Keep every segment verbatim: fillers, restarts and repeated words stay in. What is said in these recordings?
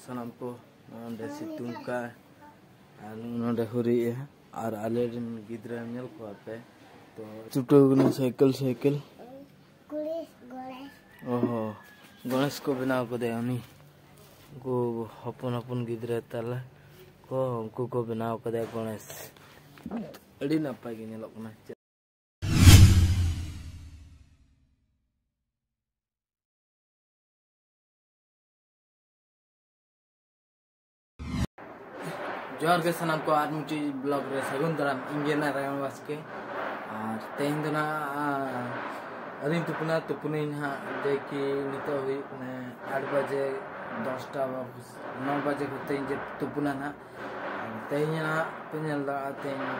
ᱥᱟᱱᱟᱢ ᱠᱚ ᱱᱚᱰᱮ ᱥᱤᱛᱩᱝ ᱠᱟᱜ ᱟᱨ ᱱᱚᱰᱮ ᱦᱩᱨᱤᱭᱮᱜᱼᱟ ᱟᱨ ᱟᱞᱮ ᱨᱮᱱ ᱜᱤᱫᱽᱨᱟᱹ ᱧᱮᱞ ᱠᱚᱣᱟ ᱯᱮ᱾ ᱛᱚ ᱪᱷᱩᱴᱟᱹᱣ ᱠᱟᱱᱟ ᱥᱟᱭᱠᱮᱞ ᱥᱟᱭᱠᱮᱞ᱾ ᱚ ᱦᱚᱸ, ᱜᱚᱬᱮᱥ ᱠᱚ ᱵᱮᱱᱟᱣ ᱠᱟᱫᱮᱭᱟ ᱩᱱᱤ᱾ ᱩᱱᱠᱩ ᱦᱚᱯᱚᱱ ᱦᱚᱯᱚᱱ ᱜᱤᱫᱽᱨᱟᱹ ᱛᱟᱞᱮ ᱠᱚ, ᱩᱱᱠᱩ ᱠᱚ ᱵᱮᱱᱟᱣ ᱠᱟᱫᱮᱭᱟ ᱜᱚᱬᱮᱥ᱾ ᱟᱹᱰᱤ ᱱᱟᱯᱟᱭ ᱜᱮ ᱧᱮᱞᱚᱜ ᱠᱟᱱᱟ᱾ ᱡᱚᱦᱟᱨ ᱜᱮ ᱥᱟᱱᱟᱢ ᱠᱚ, ᱟᱨ ᱢᱤᱫᱴᱤᱡ ᱵᱞᱚᱜ ᱨᱮ ᱥᱟᱹᱜᱩᱱ ᱫᱟᱨᱟᱢ᱾ ᱤᱧ ᱜᱮ ᱱᱟᱨᱟᱭᱚᱱ ᱵᱟᱥᱠᱮ᱾ ᱟᱨ ᱛᱮᱦᱮᱧ ᱫᱚ ᱱᱟᱜ, ᱟ, ᱟᱹᱣᱨᱤᱧ ᱛᱩᱯᱩᱱᱟ, ᱛᱩᱯᱩᱱᱟᱹᱧ ᱱᱟᱦᱟᱜ, ᱡᱮ ᱠᱤ ᱱᱤᱛᱚᱜ ᱦᱩᱭᱩᱜ ᱠᱟᱱᱟ ᱟᱴ ᱵᱟᱡᱮ, ᱫᱚᱥᱴᱟ ᱵᱟ ᱱᱚ ᱵᱟᱡᱮ ᱠᱚᱛᱮᱧ ᱡᱮ ᱛᱩᱯᱩᱱᱟ ᱱᱟᱦᱟᱜ᱾ ᱟᱨ ᱛᱮᱦᱮᱧ ᱱᱟᱦᱟᱜ ᱯᱮ ᱧᱮᱞ ᱫᱟᱲᱮᱭᱟᱜᱼᱟ, ᱛᱮᱦᱮᱧ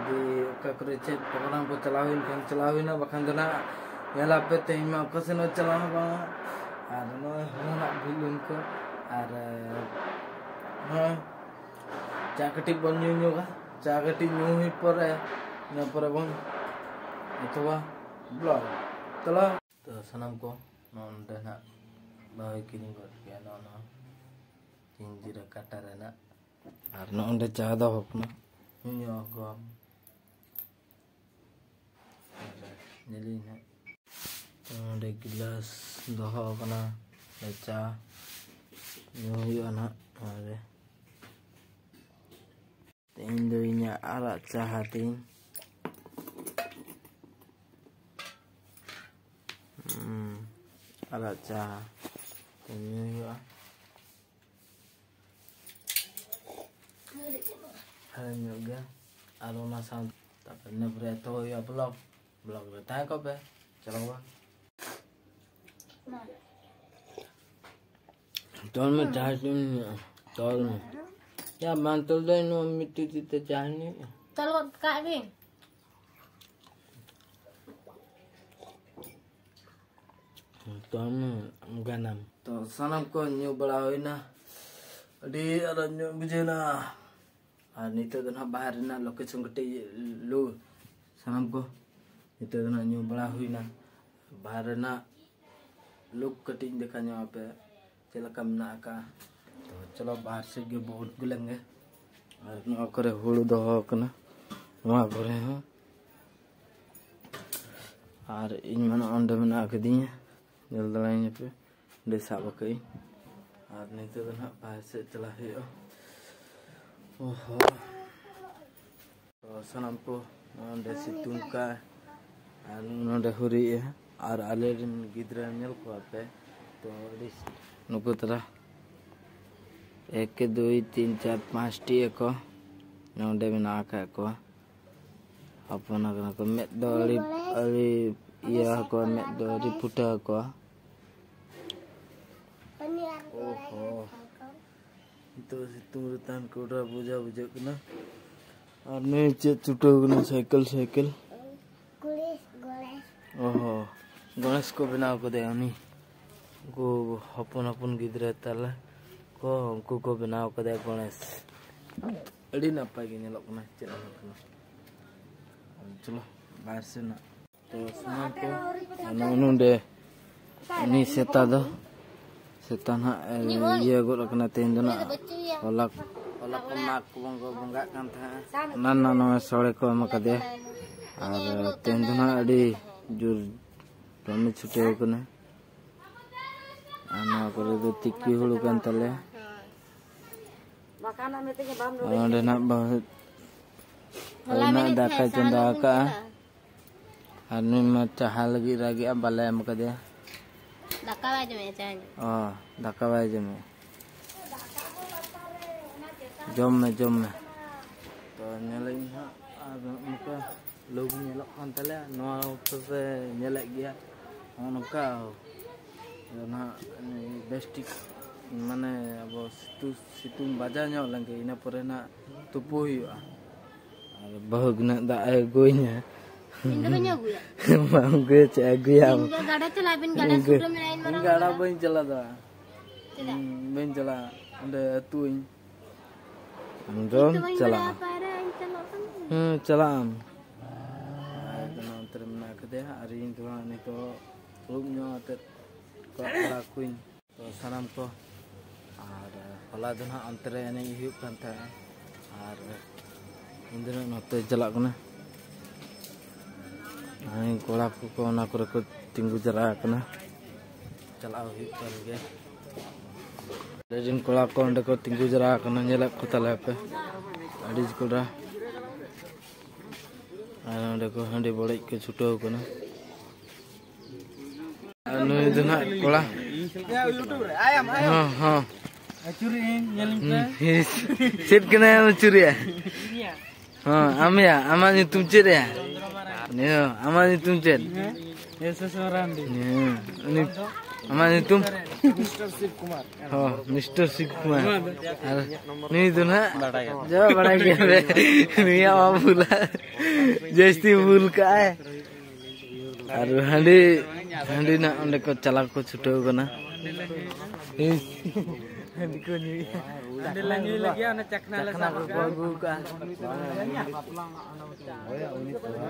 ᱡᱩᱫᱤ ᱚᱠᱟ ᱠᱚᱨᱮ ᱪᱮᱫ ᱯᱨᱳᱜᱨᱟᱢ ᱠᱚ ᱪᱟᱞᱟᱣ ᱦᱩᱭᱮᱱ ᱠᱷᱟᱱ ᱪᱟᱞᱟᱣ ᱦᱩᱭᱱᱟ, ᱵᱟᱠᱷᱟᱱ ᱫᱚ ᱱᱟᱦᱟᱜ ᱧᱮᱞᱟᱯᱮ ᱛᱮᱦᱮᱧ ᱢᱟ ᱚᱠᱟ ᱥᱮᱱ ᱦᱚᱸ ᱪᱟᱞᱟᱣ ᱦᱚᱸ ᱵᱟᱝ᱾ ᱟᱨ ᱱᱚᱜᱼᱚᱭ ᱦᱚᱞᱟᱱᱟᱜ ᱵᱷᱤᱞᱩᱱ ᱠᱚ, ᱟᱨ, ᱦᱮᱸ, ᱪᱟ ᱠᱟᱹᱴᱤᱡ ᱵᱚᱱ ᱧᱩ ᱧᱚᱜᱟ᱾ ᱪᱟ ᱠᱟᱹᱴᱤᱡ ᱧᱩ ᱦᱩᱭ ᱯᱚᱨᱮ, ᱤᱱᱟᱹ ᱯᱚᱨᱮ ᱵᱚᱱ ᱮᱛᱚᱦᱚᱵᱟ ᱵᱞᱚᱜ᱾ ᱪᱚᱞᱚ᱾ ᱛᱚ ᱥᱟᱱᱟᱢ ᱠᱚ, ᱱᱚᱜᱼᱚ ᱱᱚᱰᱮ ᱱᱟᱜ ᱵᱟᱹᱦᱩᱭ ᱠᱤᱨᱤᱧ ᱜᱚᱫ ᱠᱮᱜᱼᱟ ᱱᱚᱜᱼᱚ ᱱᱚᱣᱟ ᱡᱤᱧᱡᱤᱨᱟ ᱠᱟᱴᱟ ᱨᱮᱱᱟᱜ᱾ ᱟᱨ ᱱᱚᱜᱼᱚ ᱱᱚᱰᱮ ᱪᱟ ᱫᱚᱦᱚ ᱠᱟᱱᱟ᱾ ᱧᱩ ᱧᱚᱜ ᱟᱠᱚ᱾ ᱧᱮᱞᱤᱧ ᱦᱟᱸᱜ᱾ ᱱᱚᱰᱮ ᱜᱤᱞᱟᱹᱥ ᱫᱚᱦᱚ ᱟᱠᱟᱱᱟ, ᱪᱟ ᱧᱩ ᱦᱩᱭᱩᱜᱼᱟ ᱱᱟᱦᱟᱜ ᱱᱚᱰᱮ᱾ ᱛᱮᱦᱮᱧ ᱫᱚ ᱤᱧᱟᱹᱜ ᱟᱨᱟᱜ ᱪᱟ ᱦᱟᱹᱴᱤᱧ᱾ ᱦᱩᱸ, ᱟᱨᱟᱜ ᱪᱟ ᱧᱩ ᱦᱩᱭᱩᱜᱼᱟ᱾ ᱦᱮᱲᱮᱢ ᱧᱚᱜ ᱜᱮᱭᱟ᱾ ᱟᱨ ᱚᱱᱟ ᱥᱟᱶ ᱛᱟᱨᱯᱚᱨᱮ ᱤᱱᱟᱹ ᱯᱚᱨᱮ ᱮᱛᱚᱦᱚᱵ ᱦᱩᱭᱩᱜᱼᱟ ᱵᱞᱚᱜ᱾ ᱵᱞᱚᱜ ᱨᱮ ᱛᱟᱦᱮᱸ ᱠᱚᱜ ᱯᱮ᱾ ᱪᱚᱞᱚ ᱵᱚᱱ᱾ ᱛᱚᱞ ᱢᱮ, ᱪᱟ ᱦᱟᱹᱴᱤᱧ ᱢᱮ᱾ ᱛᱚᱞ ᱢᱮ᱾ ᱭᱟ, ᱵᱟᱝ ᱛᱚᱞ ᱫᱚ ᱱᱚᱣᱟ ᱢᱤᱫᱴᱤᱡ ᱛᱤ ᱛᱮ ᱪᱟ ᱧᱩᱭᱟ᱾ ᱛᱚᱞ ᱜᱚᱫ ᱠᱟᱜ ᱵᱤᱱ᱾ ᱛᱚᱞ ᱢᱮ, ᱜᱟᱱᱟᱢ᱾ ᱛᱚ, ᱥᱟᱱᱟᱢ ᱠᱚ ᱧᱩ ᱵᱟᱲᱟ ᱦᱩᱭᱱᱟ᱾ ᱟᱹᱰᱤ ᱟᱨᱟᱜ ᱧᱚᱜ ᱵᱩᱡᱷᱟᱹᱣᱱᱟ᱾ ᱟᱨ ᱱᱤᱛᱚᱜ ᱫᱚ ᱱᱟᱦᱟᱜ ᱵᱟᱦᱨᱮ ᱨᱮᱱᱟᱜ ᱞᱳᱠᱮᱥᱚᱱ ᱠᱟᱹᱴᱤᱡ ᱞᱩ, ᱥᱟᱱᱟᱢ ᱠᱚ, ᱱᱤᱛᱚᱜ ᱫᱚ ᱱᱟᱦᱟᱜ ᱧᱩ ᱵᱟᱲᱟ ᱦᱩᱭᱱᱟ᱾ ᱵᱟᱦᱨᱮ ᱨᱮᱱᱟᱜ ᱞᱩᱠ ᱠᱟᱹᱴᱤᱡ ᱤᱧ ᱫᱮᱠᱷᱟᱣ ᱧᱚᱜ ᱟᱯᱮ, ᱪᱮᱫ ᱞᱮᱠᱟ ᱢᱮᱱᱟᱜ ᱟᱠᱟᱫᱼᱟ᱾ ᱪᱚᱞᱚ, ᱵᱟᱦᱨᱮ ᱥᱮᱫ ᱜᱮ ᱵᱚ ᱩᱰᱩᱠ ᱞᱮᱱ ᱜᱮ᱾ ᱟᱨ ᱱᱚᱣᱟ ᱠᱚᱨᱮ ᱦᱩᱲᱩ ᱫᱚᱦᱚ ᱟᱠᱟᱱᱟ, ᱱᱚᱣᱟ ᱠᱚᱨᱮ ᱦᱚᱸ᱾ ᱟᱨ ᱤᱧ ᱢᱟ ᱱᱚᱜᱼᱚ ᱱᱚᱸᱰᱮ ᱢᱮᱱᱟᱜ ᱟᱠᱟᱫᱤᱧᱟ, ᱧᱮᱞ ᱫᱟᱲᱮᱭᱟᱹᱧ ᱯᱮ, ᱚᱸᱰᱮ ᱥᱟᱵ ᱟᱠᱟᱫᱟᱹᱧ᱾ ᱟᱨ ᱱᱤᱛᱚᱜ ᱫᱚ ᱱᱟᱦᱟᱜ ᱵᱟᱦᱨᱮ ᱥᱮᱫ ᱪᱟᱞᱟᱜ ᱦᱩᱭᱩᱜᱼᱟ᱾ ᱳᱦᱳ᱾ ᱛᱚ ᱥᱟᱱᱟᱢ ᱠᱚ ᱱᱚᱰᱮ ᱥᱤᱛᱩᱝ ᱠᱟᱜᱼᱟ, ᱟᱨ ᱱᱚᱰᱮ ᱦᱩᱨᱤᱭᱮᱜᱼᱟ, ᱟᱨ ᱟᱞᱮ ᱨᱮᱱ ᱜᱤᱫᱽᱨᱟᱹ ᱧᱮᱞ ᱠᱚᱣᱟ ᱯᱮ᱾ ᱛᱚ ᱟᱹᱰᱤ ᱱᱩᱠᱩ ᱛᱟᱨᱟ ᱮᱠ, ᱫᱩᱭ, ᱛᱤᱱ, ᱪᱟᱨ, ᱯᱟᱸᱪᱴᱤ ᱟᱠᱚ ᱱᱚᱰᱮ ᱢᱮᱱᱟᱜ ᱟᱠᱟᱫ ᱠᱚᱣᱟ᱾ ᱦᱚᱯᱚᱱ ᱟᱠᱟᱱᱟ ᱠᱚ, ᱢᱮᱫ ᱫᱚ ᱟᱹᱰᱤ, ᱟᱹᱰᱤ ᱤᱭᱟᱹ ᱟᱠᱚ, ᱢᱮᱫ ᱫᱚ ᱟᱹᱰᱤ ᱯᱷᱩᱴᱟᱹ ᱟᱠᱚᱣᱟ᱾ ᱳᱦᱳ᱾ ᱱᱤᱛᱚᱜ ᱥᱤᱛᱩᱝ ᱨᱮ ᱛᱟᱦᱮᱱ ᱠᱚ ᱟᱹᱰᱤ ᱵᱚᱡᱷᱟ ᱵᱩᱡᱷᱟᱹᱜ ᱠᱟᱱᱟ᱾ ᱟᱨ ᱱᱩᱭ ᱪᱮᱫ ᱪᱷᱩᱴᱟᱹᱣ ᱠᱟᱱᱟ, ᱥᱟᱭᱠᱮᱞ, ᱥᱟᱭᱠᱮᱞ᱾ ᱜᱚᱬᱮᱥ, ᱜᱚᱬᱮᱥ᱾ ᱚᱦᱚ, ᱜᱚᱬᱮᱥ ᱠᱚ ᱵᱮᱱᱟᱣ ᱠᱟᱫᱮᱭᱟ ᱩᱱᱤ᱾ ᱩᱱᱠᱩ ᱦᱚᱯᱚᱱ ᱦᱚᱯᱚᱱ ᱜᱤᱫᱽᱨᱟᱹ ᱛᱟᱞᱮ ᱠᱚ, ᱩᱱᱠᱩ ᱠᱚ ᱵᱮᱱᱟᱣ ᱠᱟᱫᱮᱭᱟ ᱜᱚᱬᱮᱥ᱾ ᱟᱹᱰᱤ ᱱᱟᱯᱟᱭ ᱜᱮ ᱧᱮᱞᱚᱜ ᱠᱟᱱᱟ, ᱪᱮᱫ ᱦᱚᱸ ᱵᱟᱝ ᱠᱟᱱᱟ᱾ ᱪᱚᱞᱚ, ᱵᱟᱦᱨᱮ ᱥᱮᱱ ᱱᱟᱜ᱾ ᱛᱚ ᱥᱟᱱᱟᱢ ᱠᱚ ᱱᱚᱜᱼᱚ ᱱᱚᱰᱮ ᱩᱱᱤ ᱥᱮᱛᱟ ᱫᱚ, ᱥᱮᱛᱟ ᱱᱟᱦᱟᱜ ᱮ ᱤᱭᱟᱹ ᱜᱚᱫ ᱟᱠᱟᱱᱟ ᱛᱮᱦᱮᱧ ᱫᱚ ᱱᱟᱦᱟᱜ᱾ ᱦᱚᱞᱟ, ᱦᱚᱞᱟ ᱠᱚ ᱢᱟᱜᱽ ᱠᱚᱵᱚᱱ ᱠᱚ ᱵᱚᱸᱜᱟᱜ ᱠᱟᱱ ᱛᱟᱦᱮᱸᱫ, ᱚᱱᱟ ᱨᱮᱱᱟᱜ ᱱᱚᱜᱼᱚᱭ ᱥᱚᱲᱮ ᱠᱚ ᱮᱢ ᱟᱠᱟᱫᱮᱭᱟ᱾ ᱟᱨ ᱛᱮᱦᱮᱧ ᱫᱚ ᱱᱟᱦᱟᱜ ᱟᱹᱰᱤ ᱡᱳᱨ ᱫᱚᱢᱮ ᱪᱷᱩᱴᱟᱹᱣ ᱠᱟᱱᱟ᱾ ᱟᱨ ᱱᱚᱣᱟ ᱠᱚᱨᱮ ᱫᱚ ᱛᱤᱠᱤ ᱦᱩᱲᱩ ᱠᱟᱱ ᱛᱟᱞᱮᱭᱟ᱾ ᱟᱨ ᱱᱚᱰᱮ ᱱᱟᱦᱟᱜ ᱵᱟᱹᱦᱩ ᱱᱟᱦᱟᱜ ᱫᱟᱠᱟᱭ ᱪᱚᱸᱫᱟ ᱟᱠᱟᱫᱼᱟ᱾ ᱟᱨ ᱱᱩᱭ ᱢᱟ ᱪᱟᱦᱟ ᱞᱟᱹᱜᱤᱫ ᱨᱟᱜᱮᱜᱼᱟ, ᱵᱟᱞᱮ ᱮᱢ ᱠᱟᱫᱮᱭᱟ᱾ ᱫᱟᱠᱟ ᱵᱟᱭ ᱡᱚᱢᱮᱜᱼᱟ, ᱪᱟ ᱧᱩ᱾ ᱚ, ᱫᱟᱠᱟ ᱵᱟᱭ ᱡᱚᱢᱮᱜᱼᱟ᱾ ᱡᱚᱢ ᱢᱮ, ᱡᱚᱢ ᱢᱮ᱾ ᱛᱚ ᱧᱮᱞᱮᱫ ᱟᱹᱧ ᱦᱟᱸᱜ, ᱟᱨ ᱱᱚᱝᱠᱟ ᱞᱩᱠ ᱧᱮᱞᱚᱜ ᱠᱟᱱ ᱛᱟᱞᱮᱭᱟ, ᱱᱚᱣᱟ ᱚᱠᱛᱚ ᱯᱮ ᱧᱮᱞᱮᱫ ᱜᱮᱭᱟ᱾ ᱱᱚᱜᱼᱚ ᱱᱚᱝᱠᱟ ᱟᱫᱚ ᱱᱟᱦᱟᱜ ᱵᱮᱥ ᱴᱷᱤᱠ ᱢᱟᱱᱮ ᱟᱵᱚ ᱥᱤᱛᱩ-, ᱥᱤᱛᱩᱝ ᱵᱟᱡᱟᱣ ᱧᱚᱜ ᱞᱮᱱᱠᱷᱟᱱ ᱤᱱᱟᱹ ᱯᱚᱨᱮ ᱱᱟᱦᱟᱜ ᱛᱩᱯᱩ ᱦᱩᱭᱩᱜᱼᱟ᱾ ᱟᱨ ᱵᱟᱹᱦᱩ ᱜᱤᱱᱟᱹᱜ ᱫᱟᱜ ᱮ ᱟᱹᱜᱩᱭᱟ᱾ ᱤᱧ ᱫᱚ ᱵᱟᱹᱧ ᱟᱹᱜᱩᱭᱟ᱾ ᱵᱟᱝ ᱟᱹᱜᱩᱭᱟ, ᱪᱮᱫ ᱟᱹᱜᱩᱭᱟᱢ? ᱤᱧ ᱫᱚ ᱜᱟᱰᱟ ᱪᱟᱞᱟᱜ ᱵᱤᱱ, ᱜᱟᱰᱟ ᱤᱧ ᱥᱩᱨ ᱨᱮ ᱢᱮᱱᱟᱜᱼᱟ, ᱤᱧ ᱢᱟᱨᱟᱝ ᱜᱟᱰᱟ ᱜᱟᱰᱟ᱾ ᱵᱟᱹᱧ ᱪᱟᱞᱟᱜ ᱫᱚ᱾ ᱪᱮᱫᱟᱜ? ᱤᱧ ᱵᱟᱹᱧ ᱪᱟᱞᱟᱜᱼᱟ, ᱚᱸᱰᱮ ᱟᱹᱛᱩᱧ᱾ ᱟᱢ ᱫᱚᱢ ᱤᱧ ᱫᱚ ᱵᱟᱹᱧ ᱪᱟᱞᱟᱜᱼᱟ᱾ ᱵᱟᱲᱟᱭᱟ ᱯᱟᱭᱨᱟ, ᱤᱧ ᱪᱟᱞᱟᱜ ᱠᱟᱱᱟ᱾ ᱦᱮᱸ, ᱪᱟᱞᱟᱜ ᱟᱢ᱾ ᱟᱨ ᱚᱱᱛᱮ ᱨᱮ ᱢᱮᱱᱟᱜ ᱠᱟᱫᱮᱭᱟ, ᱟᱨ ᱤᱧ ᱫᱚ ᱦᱟᱸᱜ ᱱᱤᱛᱚᱜ ᱫᱩᱲᱩᱵ ᱧᱚᱜ ᱟᱛᱮᱫ ᱠᱚ ᱟᱲᱟᱜ ᱠᱚᱣᱟᱧ᱾ ᱛᱚ ᱥᱟᱱᱟᱢ ᱠᱚ, ᱟᱨ ᱦᱚᱞᱟ ᱫᱚ ᱱᱟᱦᱟᱜ ᱚᱱᱛᱮ ᱨᱮ ᱮᱱᱮᱡ ᱦᱩᱭᱩᱜ ᱠᱟᱱ ᱛᱟᱦᱮᱸᱱᱟ, ᱟᱨ ᱤᱧ ᱫᱚ ᱱᱟᱦᱟᱜ ᱱᱚᱛᱮ ᱪᱟᱞᱟᱜ ᱠᱟᱱᱟ᱾ ᱱᱚᱜᱼᱚᱭ ᱠᱚᱲᱟ ᱠᱚᱠᱚ ᱚᱱᱟ ᱠᱚᱨᱮ ᱠᱚ ᱛᱤᱸᱜᱩ ᱡᱟᱣᱨᱟ ᱟᱠᱟᱱᱟ, ᱪᱟᱞᱟᱣ ᱦᱩᱭᱩᱜ ᱠᱟᱱ ᱜᱮᱭᱟ᱾ ᱟᱞᱮ ᱨᱮᱱ ᱠᱚᱲᱟ ᱠᱚ ᱚᱸᱰᱮ ᱠᱚ ᱛᱤᱸᱜᱩ ᱡᱟᱣᱨᱟ ᱟᱠᱟᱱᱟ, ᱧᱮᱞᱮᱫ ᱠᱚ ᱛᱟᱞᱮ ᱟᱯᱮ, ᱟᱹᱰᱤ ᱠᱚᱲᱟ᱾ ᱟᱨ ᱚᱸᱰᱮ ᱠᱚ ᱦᱟᱺᱰᱤ ᱵᱚᱲᱮᱡ ᱠᱚ ᱪᱷᱩᱴᱟᱹᱣ ᱠᱟᱱᱟ᱾ ᱟᱨ ᱱᱩᱭ ᱫᱚ ᱱᱟᱦᱟᱜ ᱠᱚᱲᱟ᱾ ᱦᱚᱸ, ᱦᱚᱸ᱾ ᱟᱹᱪᱩᱨᱮᱜ ᱟᱹᱧ, ᱧᱮᱞ ᱢᱮ᱾ ᱦᱩᱸ, ᱦᱤᱥ᱾ ᱪᱮᱫ ᱠᱟᱱᱟᱭ ᱟᱹᱪᱩᱨᱮᱜᱼᱟ? ᱦᱚᱸ, ᱟᱢᱭᱟ, ᱟᱢᱟᱜ ᱧᱩᱛᱩᱢ ᱪᱮᱫ ᱭᱟ? ᱱᱤᱭᱟᱹ, ᱟᱢᱟᱜ ᱧᱩᱛᱩᱢ ᱪᱮᱫ? ᱦᱮᱸ? S S Marandi. ᱦᱮᱸ, ᱩᱱᱤ, ᱟᱢᱟᱜ ᱧᱩᱛᱩᱢ? ᱢᱤᱥᱴᱟᱨ ᱥᱤᱵ ᱠᱩᱢᱟᱨ᱾ ᱦᱚᱸ, ᱢᱤᱥᱴᱟᱨ ᱥᱤᱵ ᱠᱩᱢᱟᱨ᱾ ᱟᱨ ᱱᱩᱭ ᱫᱚ ᱱᱟᱦᱟᱜ? ᱵᱟᱲᱟᱭ ᱜᱮ᱾ ᱡᱚ, ᱵᱟᱲᱟᱭ ᱜᱮᱭᱟ ᱯᱮ᱾ ᱱᱩᱭᱟᱜ ᱢᱟ ᱵᱷᱩᱞᱟ᱾ ᱡᱟᱹᱥᱛᱤ ᱵᱷᱩᱞ ᱠᱟᱜᱼᱟᱭ᱾ ᱟᱨ ᱦᱟᱺᱰᱤ, ᱦᱟᱺᱰᱤ ᱱᱟᱜ ᱚᱸᱰᱮ ᱠᱚ ᱪᱟᱞᱟᱣ ᱠᱚ ᱪᱷᱩᱴᱟᱹᱣ ᱠᱟᱱᱟ᱾ ᱦᱟᱺᱰᱤ ᱠᱚ ᱧᱩᱭᱟ᱾ ᱦᱟᱺᱰᱤ ᱞᱮ ᱧᱩᱭ ᱞᱟᱹᱜᱤᱫ, ᱚᱱᱟ ᱪᱟᱠᱷᱱᱟ ᱞᱮ ᱪᱟᱠᱷᱱᱟ ᱥᱟᱵ ᱠᱚᱠᱚ ᱠᱟᱜᱼᱟ᱾ ᱟᱹᱜᱩ ᱠᱟᱜᱼᱟ᱾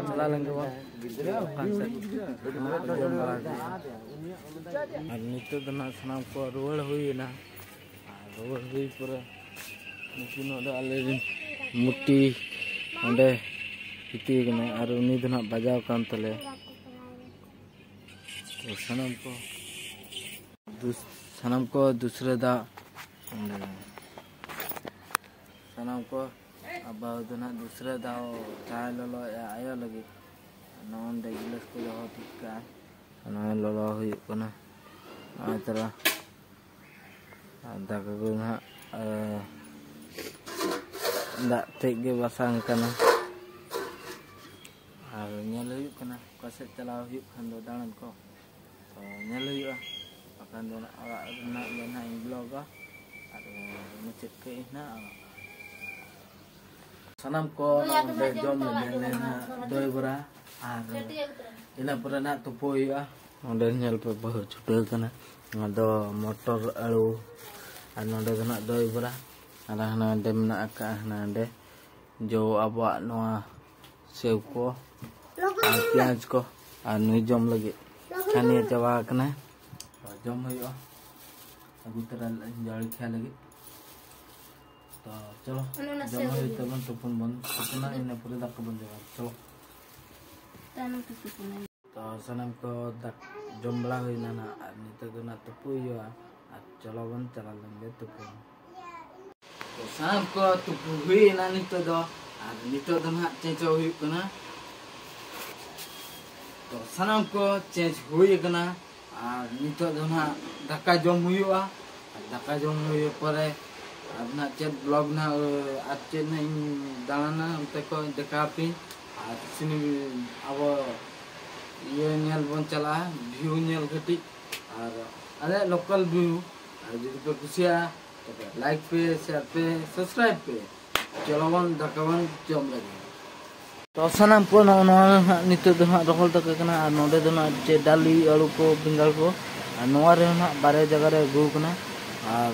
ᱪᱟᱞᱟᱣ ᱞᱮᱱ ᱜᱮᱵᱚᱱ ᱫᱚᱠᱟᱱ ᱥᱮᱫ᱾ ᱡᱚᱢ ᱵᱟᱲᱟ ᱠᱮᱫᱟ᱾ ᱟᱨ ᱱᱤᱛᱚᱜ ᱫᱚ ᱱᱟᱜ ᱥᱟᱱᱟᱢ ᱠᱚ ᱨᱩᱣᱟᱹᱲ ᱦᱩᱭ ᱮᱱᱟ᱾ ᱟᱨ ᱨᱩᱣᱟᱹᱲ ᱦᱩᱭ ᱯᱚᱨᱮ ᱱᱩᱠᱤᱱ ᱱᱚᱰᱮ ᱟᱞᱮ ᱨᱮᱱ ᱢᱩᱴᱤ ᱚᱸᱰᱮ ᱜᱤᱛᱤᱡ ᱠᱟᱱᱟᱭ, ᱟᱨ ᱩᱱᱤ ᱫᱚ ᱱᱟᱜ ᱵᱟᱡᱟᱣ ᱠᱟᱱ ᱛᱟᱞᱮᱭᱟ᱾ ᱛᱚ ᱥᱟᱱᱟᱢ ᱠᱚ ᱫᱩᱥ-, ᱥᱟᱱᱟᱢ ᱠᱚ ᱫᱩᱥᱨᱟᱹ ᱫᱟᱣ ᱚᱸᱰᱮ, ᱥᱟᱱᱟᱢ ᱠᱚ ᱟᱵᱟᱣ ᱫᱚ ᱱᱟᱜ ᱫᱩᱥᱨᱟᱹ ᱫᱟᱣ ᱪᱟᱭ ᱞᱚᱞᱚᱭᱮᱜᱼᱟ ᱟᱭᱳ ᱞᱟᱹᱜᱤᱫ᱾ ᱱᱚᱜᱼᱚ ᱱᱚᱰᱮ ᱜᱤᱞᱟᱹᱥ ᱠᱚ ᱫᱚᱦᱚ ᱴᱷᱤᱠ ᱠᱟᱜᱼᱟ᱾ ᱱᱚᱜᱼᱚᱭ ᱞᱚᱞᱚ ᱦᱩᱭᱩᱜ ᱠᱟᱱᱟ᱾ ᱱᱚᱜᱼᱚᱭ ᱛᱚᱨᱟ ᱟᱨ ᱫᱟᱠᱟ ᱠᱚ ᱱᱟᱦᱟᱜ, ᱟᱨ ᱫᱟᱜ ᱴᱷᱮᱡ ᱜᱮ ᱵᱟᱥᱟᱝ ᱠᱟᱱᱟ᱾ ᱟᱨ ᱧᱮᱞ ᱦᱩᱭᱩᱜ ᱠᱟᱱᱟ, ᱚᱠᱟ ᱥᱮᱫ ᱪᱟᱞᱟᱣ ᱦᱩᱭᱩᱜ ᱠᱷᱟᱱ ᱫᱚ ᱫᱟᱬᱟᱱ ᱠᱚ, ᱛᱚ ᱧᱮᱞ ᱦᱩᱭᱩᱜᱼᱟ᱾ ᱵᱟᱠᱷᱟᱱ ᱫᱚ ᱚᱲᱟᱜ ᱨᱮᱱᱟᱜ ᱜᱮ ᱱᱟᱦᱟᱜ ᱤᱧ ᱵᱞᱚᱜᱟ᱾ ᱟᱨ ᱢᱩᱪᱟᱹᱫ ᱠᱟᱜ ᱟᱹᱧ ᱱᱟᱦᱟᱜ᱾ ᱥᱟᱱᱟᱢ ᱠᱚ ᱱᱚᱰᱮ ᱡᱚᱢ ᱞᱟᱹᱜᱤᱫ ᱞᱮ ᱱᱟᱦᱟᱜ ᱫᱳᱭ ᱵᱚᱨᱟ, ᱟᱨ ᱤᱱᱟᱹ ᱯᱚᱨᱮ ᱱᱟᱦᱟᱜ ᱛᱩᱯᱩ ᱦᱩᱭᱩᱜᱼᱟ᱾ ᱚᱸᱰᱮ ᱧᱮᱞ ᱯᱮ ᱵᱟᱹᱦᱩ ᱪᱷᱩᱴᱟᱹᱣ ᱠᱟᱱᱟ᱾ ᱱᱚᱣᱟ ᱫᱚ ᱢᱚᱴᱚᱨ ᱟᱹᱲᱩ, ᱟᱨ ᱱᱚᱰᱮ ᱫᱚ ᱱᱟᱦᱟᱜ ᱫᱳᱭ ᱵᱚᱨᱟ, ᱟᱨ ᱦᱟᱱᱟ ᱦᱟᱸᱰᱮ ᱢᱮᱱᱟᱜ ᱟᱠᱟᱫᱼᱟ, ᱦᱟᱱᱟ ᱦᱟᱸᱰᱮ ᱡᱚ ᱟᱵᱚᱣᱟᱜ ᱱᱚᱣᱟ ᱥᱮᱣ ᱠᱚ ᱟᱨ ᱯᱮᱸᱭᱟᱡᱽ ᱠᱚ, ᱟᱨ ᱱᱩᱭ ᱡᱚᱢ ᱞᱟᱹᱜᱤᱫ ᱪᱷᱟᱹᱱᱤᱭᱟᱹ ᱪᱟᱵᱟ ᱟᱠᱟᱱᱟᱭ᱾ ᱛᱚ ᱡᱚᱢ ᱦᱩᱭᱩᱜᱼᱟ, ᱟᱹᱜᱩ ᱛᱚᱨᱟ ᱞᱮᱫ ᱟᱹᱧ ᱡᱚᱞᱠᱷᱤᱭᱟ ᱞᱟᱹᱜᱤᱫ᱾ ᱛᱚ ᱪᱚᱞᱚ, ᱚᱱᱮ ᱚᱱᱟ ᱡᱚᱢ ᱥᱮᱣ ᱦᱩᱭᱩᱜ ᱜᱮ᱾ ᱛᱟᱵᱚᱱ, ᱛᱩᱯᱩᱱ ᱵᱚᱱ ᱛᱩᱯᱩᱱᱟ, ᱤᱱᱟᱹ ᱯᱚᱨᱮ ᱫᱟᱠᱟ ᱵᱚᱱ ᱡᱚᱢᱟ᱾ ᱪᱚᱞᱚ᱾ ᱛᱟᱭᱱᱚᱢ ᱛᱮ ᱛᱩᱯᱩᱱᱟ᱾ ᱛᱚ ᱥᱟᱱᱟᱢ ᱠᱚ ᱫᱟᱠ-, ᱡᱚᱢ ᱵᱟᱲᱟ ᱦᱩᱭᱱᱟ ᱱᱟᱦᱟᱜ, ᱟᱨ ᱱᱤᱛᱚᱜ ᱫᱚ ᱱᱟᱦᱟᱜ ᱛᱩᱯᱩ ᱦᱩᱭᱩᱜᱼᱟ᱾ ᱟᱨ ᱪᱚᱞᱚ ᱵᱚᱱ ᱪᱟᱞᱟᱣ ᱞᱮᱱ ᱜᱮ ᱛᱩᱯᱩᱱ᱾ ᱛᱚ ᱥᱟᱱᱟᱢ ᱠᱚ ᱛᱩᱯᱩ ᱦᱩᱭᱱᱟ ᱱᱤᱛᱚᱜ ᱫᱚ, ᱟᱨ ᱱᱤᱛᱚᱜ ᱫᱚ ᱱᱟᱦᱟᱜ ᱪᱮᱸᱡᱚᱜ ᱦᱩᱭᱩᱜ ᱠᱟᱱᱟ᱾ ᱛᱚ ᱥᱟᱱᱟᱢ ᱠᱚ ᱪᱮᱸᱡᱽ ᱦᱩᱭ ᱟᱠᱟᱱᱟ, ᱟᱨ ᱱᱤᱛᱚᱜ ᱫᱚ ᱱᱟᱦᱟᱜ ᱫᱟᱠᱟ ᱡᱚᱢ ᱦᱩᱭᱩᱜᱼᱟ᱾ ᱟᱨ ᱫᱟᱠᱟ ᱡᱚᱢ ᱦᱩᱭ ᱯᱚᱨᱮ ᱟᱨ ᱱᱟᱦᱟᱜ ᱪᱮᱫ ᱵᱞᱚᱜ ᱱᱟᱦᱟᱜ, ᱟᱨ ᱪᱮᱫ ᱱᱟᱦᱟᱜ ᱤᱧ ᱫᱟᱬᱟᱱᱟ, ᱚᱱᱛᱮ ᱠᱚ ᱫᱮᱠᱷᱟᱣ ᱟᱯᱮ᱾ ᱟᱨ ᱥᱤᱱᱤ ᱟᱵᱚ ᱤᱭᱟᱹ ᱧᱮᱞ ᱵᱚᱱ ᱪᱟᱞᱟᱜᱼᱟ, ᱵᱷᱤᱭᱩ ᱧᱮᱞ ᱠᱟᱹᱴᱤᱡ᱾ ᱟᱨ ᱟᱞᱮᱭᱟᱜ ᱞᱳᱠᱟᱞ ᱵᱷᱤᱭᱩ, ᱟᱨ ᱡᱩᱫᱤ ᱯᱮ ᱠᱩᱥᱤᱭᱟᱜᱼᱟ, ᱛᱚᱵᱮ ᱞᱟᱭᱤᱠ ᱯᱮ, ᱥᱮᱭᱟᱨ ᱯᱮ, ᱥᱟᱵᱥᱠᱨᱟᱭᱤᱵ ᱯᱮ᱾ ᱪᱚᱞᱚ ᱵᱚᱱ ᱫᱟᱠᱟ ᱵᱚᱱ ᱡᱚᱢ ᱞᱮᱜᱮ᱾ ᱛᱚ ᱥᱟᱱᱟᱢ ᱠᱚ ᱱᱚᱜᱼᱚ ᱱᱚᱣᱟ ᱦᱟᱸᱜ ᱱᱤᱛᱚᱜ ᱫᱚ ᱦᱟᱸᱜ ᱨᱚᱦᱚᱲ ᱫᱟᱠᱟ ᱠᱟᱱᱟ, ᱟᱨ ᱱᱚᱰᱮ ᱫᱚ ᱦᱟᱸᱜ ᱪᱮᱫ ᱰᱟᱹᱞᱤ, ᱟᱹᱞᱩ ᱠᱚ, ᱵᱮᱸᱜᱟᱲ ᱠᱚ, ᱟᱨ ᱱᱚᱣᱟ ᱨᱮᱦᱚᱸ ᱦᱟᱸᱜ ᱵᱟᱨᱭᱟ ᱡᱟᱭᱜᱟ ᱨᱮ ᱟᱹᱜᱩ ᱠᱟᱱᱟ᱾ ᱟᱨ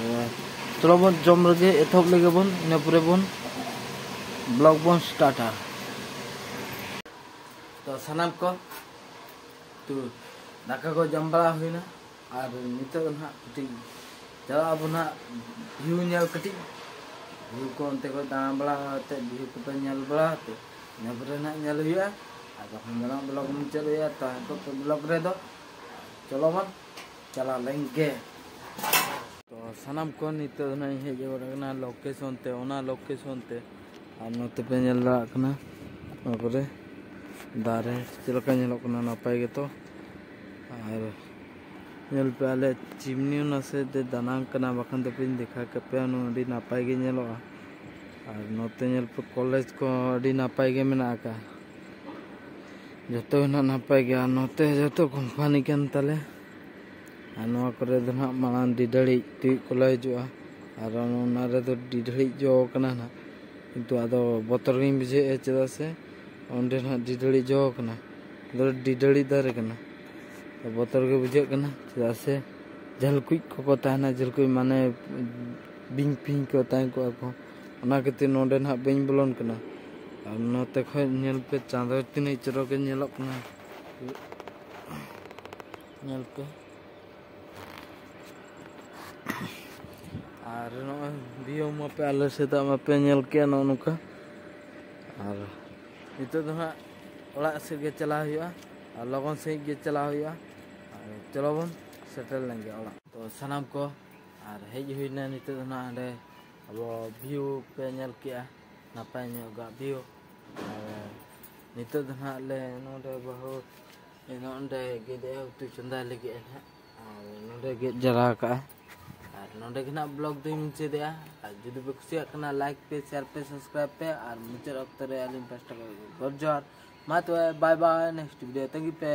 ᱪᱚᱞᱚ ᱵᱚᱱ ᱡᱚᱢ ᱞᱮᱜᱮ, ᱮᱛᱚᱦᱚᱵ ᱞᱮᱜᱮ ᱵᱚᱱ, ᱤᱱᱟᱹ ᱯᱚᱨᱮ ᱵᱚᱱ ᱵᱞᱚᱜ ᱵᱚᱱ ᱥᱴᱟᱨᱴᱟ᱾ ᱛᱚ ᱥᱟᱱᱟᱢ ᱠᱚ, ᱛᱚ ᱫᱟᱠᱟ ᱠᱚ ᱡᱚᱢ ᱵᱟᱲᱟ ᱦᱩᱭᱱᱟ, ᱟᱨ ᱱᱤᱛᱚᱜ ᱫᱚ ᱱᱟᱦᱟᱜ ᱠᱟᱹᱴᱤᱡ ᱪᱟᱞᱟᱜ ᱟᱵᱚ ᱱᱟᱦᱟᱜ ᱵᱷᱤᱭᱩ ᱧᱮᱞ ᱠᱟᱹᱴᱤᱡ, ᱵᱷᱤᱭᱩ ᱠᱚ ᱚᱱᱛᱮ ᱠᱚ ᱫᱟᱬᱟ ᱵᱟᱲᱟ ᱠᱟᱛᱮ, ᱵᱷᱤᱭᱩ ᱠᱚᱯᱮ ᱧᱮᱞ ᱵᱟᱲᱟ ᱠᱟᱛᱮ, ᱤᱱᱟᱹ ᱯᱚᱨᱮ ᱱᱟᱦᱟᱜ ᱧᱮᱞ ᱦᱩᱭᱩᱜᱼᱟ᱾ ᱟᱨ ᱛᱚᱠᱷᱚᱱ ᱫᱚ ᱱᱟᱦᱟᱜ ᱵᱞᱚᱜ ᱢᱩᱪᱟᱹᱫ ᱦᱩᱭᱩᱜᱼᱟ᱾ ᱛᱚ ᱱᱤᱛᱚᱜ ᱫᱚ ᱵᱞᱚᱜ ᱨᱮᱫᱚ ᱪᱚᱞᱚ ᱵᱚᱱ ᱪᱟᱞᱟᱣ ᱞᱮᱱ ᱜᱮ᱾ ᱛᱚ ᱥᱟᱱᱟᱢ ᱠᱚ ᱱᱤᱛᱚᱜ ᱫᱚ ᱱᱟᱦᱟᱜ ᱤᱧ ᱦᱮᱡ ᱜᱚᱫ ᱟᱠᱟᱱᱟ ᱞᱳᱠᱮᱥᱚᱱ ᱛᱮ, ᱚᱱᱟ ᱞᱳᱠᱮᱥᱚᱱ ᱛᱮ᱾ ᱟᱨ ᱱᱚᱛᱮ ᱯᱮ ᱧᱮᱞ ᱫᱟᱲᱮᱭᱟᱜ ᱠᱟᱱᱟ, ᱱᱚᱣᱟ ᱠᱚᱨᱮ ᱫᱟᱨᱮ ᱪᱮᱫ ᱞᱮᱠᱟ ᱧᱮᱞᱚᱜ ᱠᱟᱱᱟ, ᱱᱟᱯᱟᱭ ᱜᱮᱛᱚ᱾ ᱟᱨ ᱧᱮᱞ ᱯᱮ, ᱟᱞᱮ ᱪᱤᱢᱱᱤ ᱚᱱᱟ ᱥᱮᱫ ᱛᱮ ᱫᱟᱱᱟᱝ ᱠᱟᱱᱟ, ᱵᱟᱠᱷᱟᱱ ᱫᱚ ᱯᱮᱧ ᱫᱮᱠᱷᱟᱣ ᱠᱮᱫ ᱯᱮᱭᱟ, ᱱᱚᱣᱟ ᱟᱹᱰᱤ ᱱᱟᱯᱟᱭ ᱜᱮ ᱧᱮᱞᱚᱜᱼᱟ᱾ ᱟᱨ ᱱᱚᱛᱮ ᱧᱮᱞ ᱯᱮ, ᱠᱚᱞᱮᱡᱽ ᱠᱚ ᱟᱹᱰᱤ ᱱᱟᱯᱟᱭ ᱜᱮ ᱢᱮᱱᱟᱜ ᱟᱠᱟᱫᱼᱟ᱾ ᱡᱚᱛᱚ ᱜᱮ ᱱᱟᱦᱟᱜ ᱱᱟᱯᱟᱭ ᱜᱮᱭᱟ᱾ ᱟᱨ ᱱᱚᱛᱮ ᱡᱚᱛᱚ ᱠᱳᱢᱯᱟᱱᱤ ᱠᱟᱱ ᱛᱟᱞᱮ᱾ ᱟᱨ ᱱᱚᱣᱟ ᱠᱚᱨᱮ ᱫᱚ ᱱᱟᱦᱟᱜ ᱢᱟᱲᱟᱝ ᱰᱤᱰᱷᱟᱹᱲᱤᱡ ᱛᱩᱭᱩᱡ ᱠᱚ ᱞᱟᱹᱭ ᱦᱤᱡᱩᱜᱼᱟ᱾ ᱟᱨ ᱚᱱᱟ ᱨᱮᱫᱚ ᱰᱤᱰᱷᱟᱹᱲᱤᱡ ᱡᱚ ᱠᱟᱱᱟ ᱱᱟᱦᱟᱜ, ᱠᱤᱱᱛᱩ ᱟᱫᱚ ᱵᱚᱛᱚᱨ ᱜᱤᱧ ᱵᱩᱡᱷᱟᱹᱣᱮᱫᱼᱟ, ᱪᱮᱫᱟᱜ ᱥᱮ ᱚᱸᱰᱮ ᱱᱟᱦᱟᱜ ᱰᱤᱰᱷᱟᱹᱲᱤᱡ ᱡᱚ ᱠᱟᱱᱟ, ᱟᱫᱚ ᱰᱤᱰᱷᱟᱹᱲᱤᱡ ᱫᱟᱨᱮ ᱠᱟᱱᱟ᱾ ᱛᱚ ᱵᱚᱛᱚᱨ ᱜᱮ ᱵᱩᱡᱷᱟᱹᱜ ᱠᱟᱱᱟ, ᱪᱮᱫᱟᱜ ᱥᱮ ᱡᱷᱟᱹᱞᱠᱩᱡ ᱠᱚᱠᱚ ᱛᱟᱦᱮᱱᱟ, ᱡᱷᱟᱹᱞᱠᱩᱡ ᱢᱟᱱᱮ ᱵᱤᱧ ᱯᱷᱤᱧ ᱠᱚ ᱛᱟᱦᱮᱸ ᱠᱚᱜᱼᱟ ᱠᱚ, ᱚᱱᱟ ᱠᱷᱟᱹᱛᱤᱨ ᱱᱚᱰᱮ ᱱᱟᱦᱟᱜ ᱵᱟᱹᱧ ᱵᱚᱞᱚᱱ ᱠᱟᱱᱟ᱾ ᱟᱨ ᱱᱚᱛᱮ ᱠᱷᱚᱡ ᱧᱮᱞ ᱯᱮ, ᱪᱟᱸᱫᱚ ᱛᱤᱱᱟᱹᱜ ᱪᱚᱨᱚᱠᱮ ᱧᱮᱞᱚᱜ ᱠᱟᱱᱟ, ᱧᱮᱞ ᱯᱮ᱾ ᱟᱨ ᱟᱨ ᱱᱚᱜᱼᱚᱭ ᱵᱷᱤᱭᱩ ᱢᱟᱯᱮ ᱟᱞᱮ ᱥᱮᱫᱟᱜ ᱢᱟᱯᱮ ᱧᱮᱞ ᱠᱮᱜᱼᱟ ᱱᱚᱜᱼᱚ ᱱᱚᱝᱠᱟ᱾ ᱟᱨ ᱱᱤᱛᱚᱜ ᱫᱚ ᱦᱟᱸᱜ ᱚᱲᱟᱜ ᱥᱮᱫ ᱜᱮ ᱪᱟᱞᱟᱣ ᱦᱩᱭᱩᱜᱼᱟ, ᱟᱨ ᱞᱚᱜᱚᱱ ᱥᱟᱺᱦᱤᱡ ᱜᱮ ᱪᱟᱞᱟᱣ ᱦᱩᱭᱩᱜᱼᱟ᱾ ᱟᱨ ᱪᱚᱞᱚ ᱵᱚᱱ ᱥᱮᱴᱮᱨ ᱞᱮᱱ ᱜᱮ ᱚᱲᱟᱜ᱾ ᱛᱚ ᱥᱟᱱᱟᱢ ᱠᱚ, ᱟᱨ ᱦᱮᱡ ᱦᱩᱭᱱᱟ ᱱᱤᱛᱚᱜ ᱫᱚ ᱦᱟᱸᱜ ᱦᱟᱸᱰᱮ ᱟᱵᱚ ᱵᱷᱤᱭᱩ ᱯᱮ ᱧᱮᱞ ᱠᱮᱜᱼᱟ, ᱱᱟᱯᱟᱭ ᱧᱚᱜ ᱜᱟᱜ ᱵᱷᱤᱭᱩ᱾ ᱟᱨ ᱱᱤᱛᱚᱜ ᱫᱚ ᱦᱟᱸᱜ ᱞᱮ ᱱᱚᱰᱮ ᱵᱟᱹᱦᱩ ᱱᱚᱰᱮ ᱜᱮᱫ ᱮ ᱩᱛᱩ ᱪᱚᱸᱫᱟᱭ ᱞᱟᱹᱜᱤᱫ ᱮ ᱦᱟᱸᱜ, ᱟᱨ ᱱᱚᱰᱮ ᱜᱮᱫ ᱡᱟᱨᱟ ᱠᱟᱜᱼᱟ᱾ ᱟᱨ ᱱᱚᱰᱮ ᱜᱮ ᱱᱟᱜ ᱵᱞᱚᱜ ᱫᱚᱧ ᱢᱩᱪᱟᱹᱫᱮᱜᱼᱟ᱾ ᱟᱨ ᱡᱩᱫᱤ ᱯᱮ ᱠᱩᱥᱤᱭᱟᱜ ᱠᱟᱱᱟ, ᱞᱟᱭᱤᱠ ᱯᱮ, ᱥᱮᱭᱟᱨ ᱯᱮ, ᱥᱟᱵᱥᱠᱨᱟᱭᱤᱵ ᱯᱮ᱾ ᱟᱨ ᱢᱩᱪᱟᱹᱫ ᱚᱠᱛᱚ ᱨᱮ ᱟᱹᱞᱤᱧ ᱯᱟᱥᱴᱟ ᱠᱷᱚᱱ ᱜᱚᱰ ᱡᱚᱦᱟᱨ᱾ ᱢᱟ ᱛᱚᱵᱮ, ᱵᱟᱭ ᱵᱟᱭ, ᱱᱮᱠᱥᱴ ᱵᱷᱤᱰᱤᱭᱳ ᱛᱟᱺᱜᱤ ᱯᱮ᱾